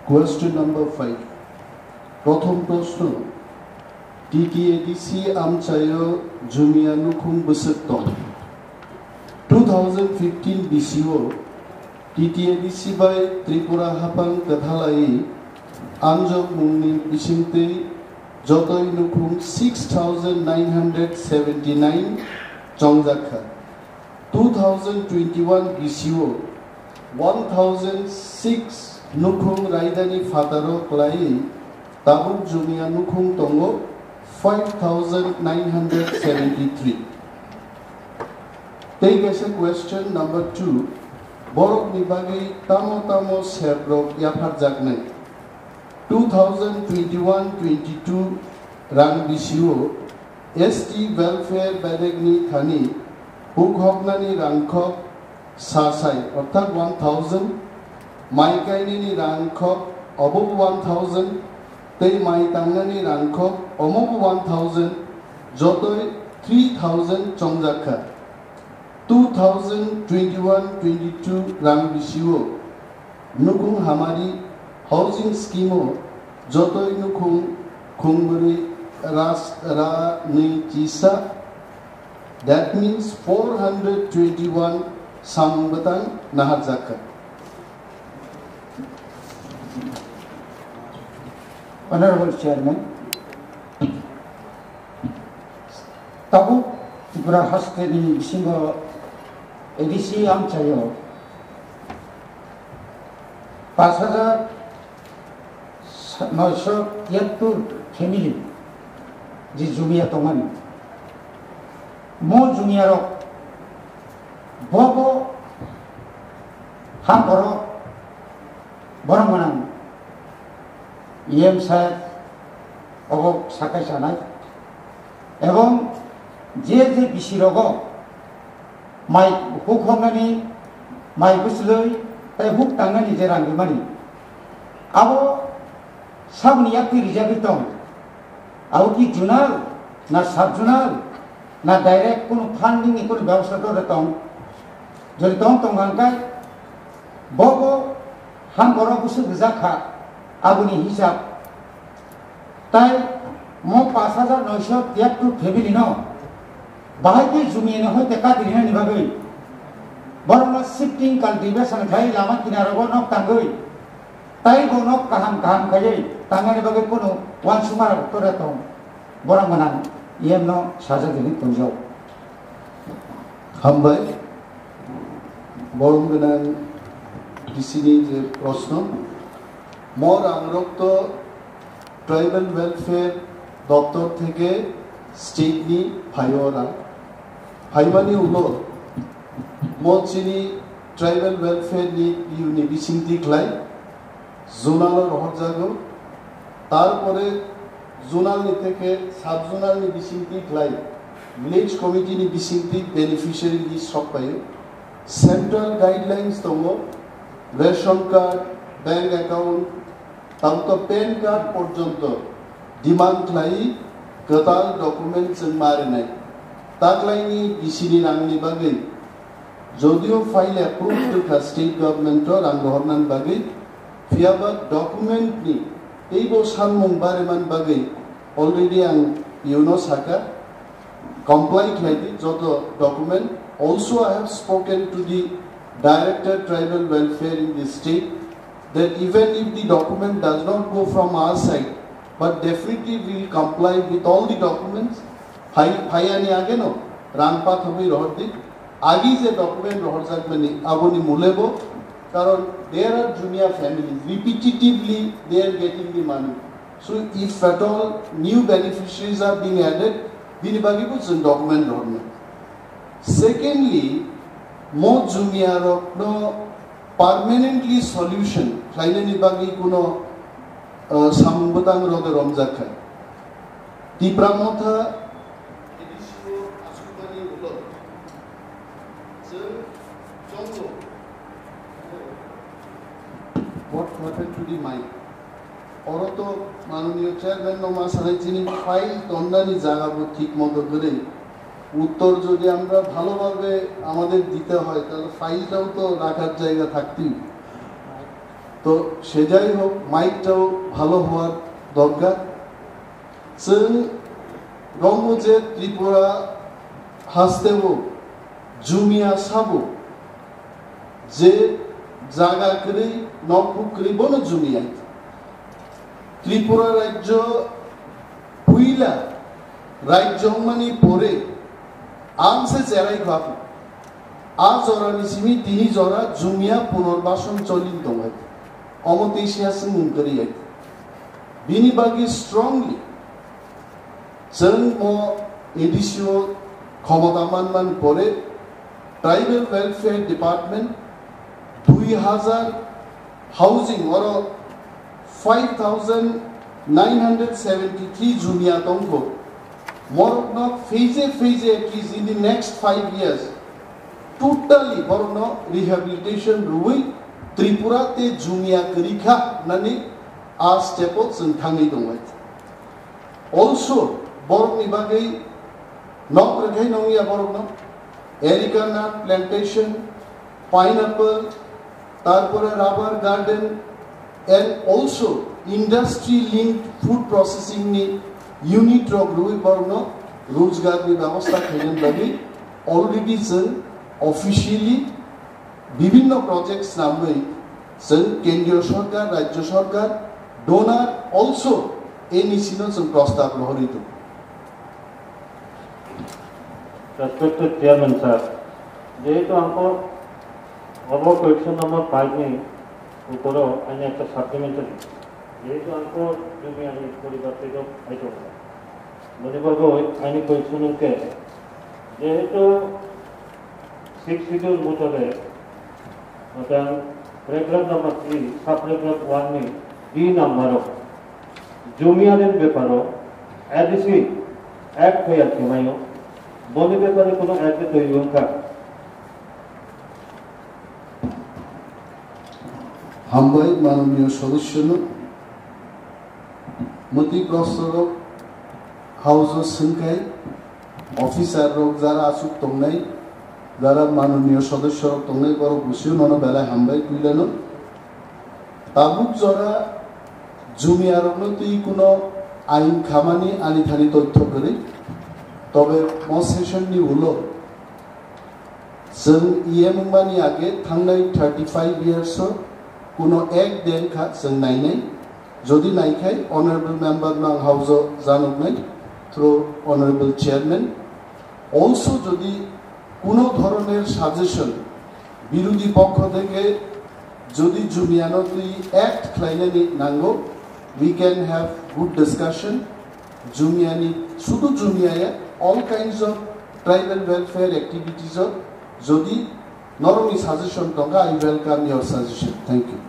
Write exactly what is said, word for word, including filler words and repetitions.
Question number five. Prothom proshno, T T A D C amchaio jumia nukhung bwswk tong? Two thousand fifteen B C o T T A D C bai Tripura haphang kwthalai amjok mungni bisingtwi jotoi nukhung six thousand nine hundred seventy nine chongjak kha. Two thousand twenty-one B C o one thousand six nukhung raidani phataro kwlaiwi tabuk jumia nukhung tongo five thousand nine hundred seventy-three. Tei kaisa question number two, borokni bagwi tamo tamo seprok yapharjaknai? Two thousand twenty-one twenty-two rang B C o S T welfare bedekni thani hukhoknani rangkhok sasai, orthat one thousand, mai kainani rangkhok obobo one thousand, tei mai tangnani rangkhok omobo one thousand, jotoi three thousand chongjak kha. Two thousand twenty-one twenty-two rang B C o nukhung hamari housing scheme o jotoi nukhung khungbwrwi ras-, ra nwi chisa, that means four hundred twenty-one samung bwtang naharjak kha. Honorable Chairman, tabuk Tripura haste ni bisingo A D C amchaio pash hajar noisho tiyattur family je jumia tongmani. Mo jumia rok bobo ha borok borok manang E M sir obo sakai sanai. Ebong je je bisi rogo mai hukhoknani, mai bwslwi tei huk tangnani je rang rimani, abo saboni yaktwi rijagwi tong. Abo ki zonal na sub zonal na direct kunu funding ni kunu byabostha tore tong? Jodi tong tong hangkai bobo han borok bwswk rijak kha, aboni hisab. Tai mo pash hajar noisho tiyattur family no bahai khe jumi ni hoite kati rinani bagwi borokno shifting cultivation khai lama kinarogo nok tangwi, tai bo nok kaham kaham khaiwi tangmani bagwi kunu uansukma rok tore tong. Borok gwnang E M no sajak hwnwi tongjak. Hambai. Borom gwnang D C ni je proshno, mo rangrok to Tribal Welfare Doptor theke state ni phaio rang. Phaimani ulo mo chini Tribal Welfare ni P U ni bisingtwi khlai zonal o rohorjago. Tarpore zonal ni theke sub zonal ni bisingtwi khlai village committee ni bisingtwi beneficiary list sok paio. Central guidelines tongo, ration card, bank account, tabuk to pan card porjonto demand khlai kwtal document chwng ma rinai. Taklaini bisini rangni bagwi jodio file approved wngkha state government o rang rohornani bagwi, phiyaba document ni teibo sanmung bariman bagwi already ang P U no saka, comply khlai di joto document. Also, I have spoken to the Director Tribal Welfare in the state that even if the document does not go from our side, but definitely we will comply with all the documents. Phai-, phaiyani age no rang pathogwi rohor di, agi je document rohorjakmani aboni mulebo, karon there are jumia families, repetitively they are getting the money. So if at all new beneficiaries are being added, bini bagwi bo chwng document rohornai. Secondly, mo jumia rokno permanently solution khlainani bagwi kuno, uh, samung bwtang rok romjak kha. Tipra Motha A D C o asukmani ulo chwng chongo. What happened to the mic? Oro to manoniyo chairman no ma sanai, chini file tonnani jaga bo thik moto kwrwi. উত্তর যদি আমরা ভালোভাবে আমাদের দিতে হয়, তাহলে ফাইলটাও তো রাখার জায়গা থাকতেই। তো সে যাই হোক, মাইকটাও ভালো হওয়ার দরকার। চং রঙ যে ত্রিপুরা হাস্তেও জুমিয়া সাবো যে জায়গা করি নকু করি বনো জুমিয়া। ত্রিপুরা রাজ্য পুইলা রাজ্য মানি পরে আমসে চেরাই বাপু। A jorani simi tini jora jumia punorbason cholin tongnai. Omo tesia swngmung kwrwi. Bini bagwi strongly chwng mo A D C o khomota manmani pore Tribal Welfare Department dui hazar housing oro five thousand nine hundred seventy three jumia tongkho. Morokno phase phase at least in the next five years totally borokno rehabilitation rwui Tripura te jumia kwrwi kha nani a step o chwng thangwi tongo. Also borokni bagwi nok rwkhai nongya borokno areca nut plantation, pineapple, tarpore rubber garden and also industry linked food processing ni unit rok rwui borokno rojgar ni bebosta khainani bagwi already chwng officially bibhinno project swnamwi chwng kendriyo sorkar, rajyo sorkar, donor also A D C no chwng prostab rohorwi tongo. Respected Chairman Sir, jehetu angkho obo question number five ni uporo ani ekta supplementary, jehetu angkho jumiyani poribar teibo phaitongkha, boni bagwi ani question hwnkhe, jehetu Sixth Schedule motabek, mathang paragraph number three, sub paragraph one ni D number o, jumiyani beparo A D C Act thaiya khimaio, boni bepare kono act twi wngkha. Hambai manoniyo sodosyono. Mwtwi prostorok house o swngkhai, officer rok jara aswk tongnai, jara manoniyo sodosyo rok tongnai, borok bwswk nono belai hambai puilano. Tabuk jora jumia rokno twi kuno ain khamani ani thani toithyo kwrwi, tobe mo session ni ulo Chwng E M wngmani age thangnai thirty five years o kuno ek de wngkha chwng nainai. Jodi naikhai honorable member no ang house o janoknai through honorable chairman. Also jodi kuno dhoroner suggestion birodhi pokkho theke jodi jumiyano twi act khlainani nango, we can have good discussion. Jumiyani, sudu jumiya ya, all kinds of tribal welfare activities o, jodi norokni suggestion tongkha, I welcome your suggestion. Thank you.